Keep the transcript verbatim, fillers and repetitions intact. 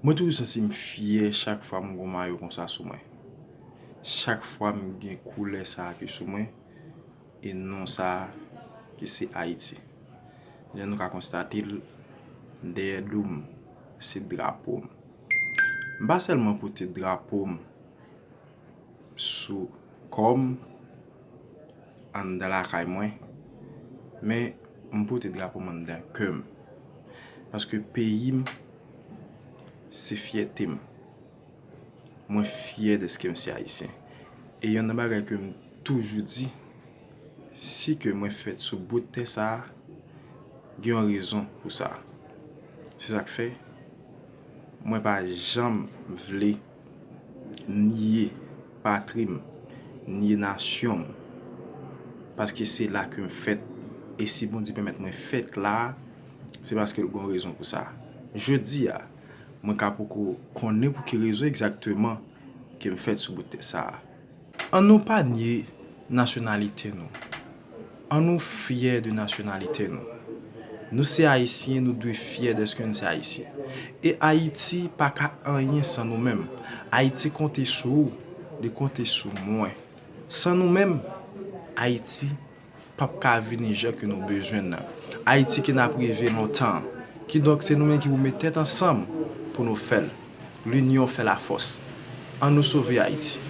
Mwen toujou santi m fyè chak fwa m gon mayo konsa sou mwen. Chak fwa m gen koulè sa a ki sou mwen, e non sa a ki se Ayiti. Jan nou ka konstate l, dèyè do m, se drapo m. M pa sèlman pote drapo m sou kò m, anndan lakay mwen, men m pote drapo m anndan kè m. Paske peyi m, se fyète m. Mwen fyè dèske m se Ayisyen. E youn nan bagay ke m toujou di, si ke mwen fèt sou bout tè sa a, gen yon rezon pou sa. Se sa k fè, mwen pa janm vle niye patri m, niye nasyon m, paske se la ke m fèt. E si Bondye pèmèt mwen fèt la a, se paske l gon rezon pou sa. Jodi a, mwen ka poko konnen pou ki rezon egzakteman ke m fèt sou bout tè sa a. An nou pa niye nasyonalite nou. An nou fyè de nasyonalite nou. Nou se Ayisyen, nou dwe fyè dèske n se Ayisyen. E Ayiti pa ka anyen san nou menm. Ayiti konte sou ou, li konte sou mwen. San nou menm, Ayiti p ap ka vini jan ke nou bezwen l nan. Ayiti ke n ap reve lontan. Kidonk, se nou menm ki pou met tèt ansanm pou nou fè l. Linyon fè lafòs. An nou sove Ayiti.